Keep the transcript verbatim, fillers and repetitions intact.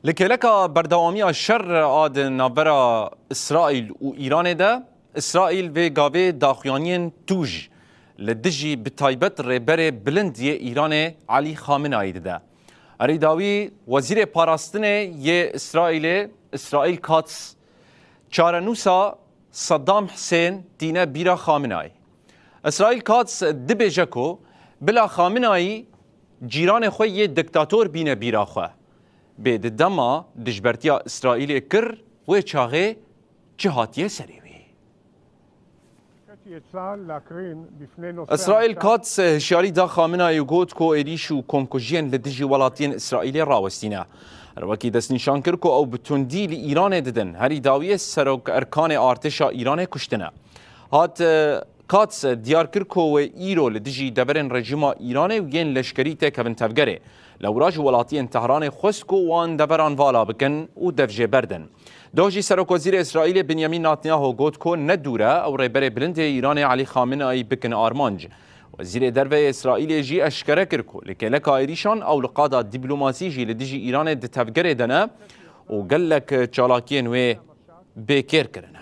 Li kêleka berdewamiya şer a di navbera Îsraîl û Îranê de, Îsraîl vê gavê daxuyaniyên tûj li dijî bi taybet rêberê bilind yê Îranê Elî Xameneî dide. Herî dawî Wezîrê Parastinê yê Îsraîlê Îsraîl Katz çarenûsa Saddam Hisên tîne bîra Xameneî. Îsraîl Katz dibêje ku bila Xameneî cîranê xwe yê diktator bîne bîra xwe. Bê di dema dijbertiya Îsraîlê kir, wê çaxê çi hatiye serê wî? Îsraîl Katz hişyarî da Xameneî û got ku êrîş û komkujiyên li dijî welatiyên Îsraîlê rawestîne. Her wekî destnîşan kir ku ew bi tundî li Îranê didin, herî dawiyê serok erkanê artêşa Îranê kuştine. Hat, e, Katz diyar kir ku wê îro li dijî deverên rejîma Îranê û yên leşkerî têkevin tevgerê. Lewra ji welatiyên Tehranê xwest ku wan deveran vala bikin û dev jê berdin. Doh jî Serokwezîrê Îsraîlê Binyamîn Netanyahu got ku ne dûr e ew rêberê bilind ê Îranê Elî Xameneî bikin armanc. Wezîrê Derve yê Îsraîlê jî eşkere kir ku li kêleka êrîşan ew li qada dîplomasî jî li dijî Îranê di tevgerê de ne û gelek çalakiyên wê bêkêr kirine.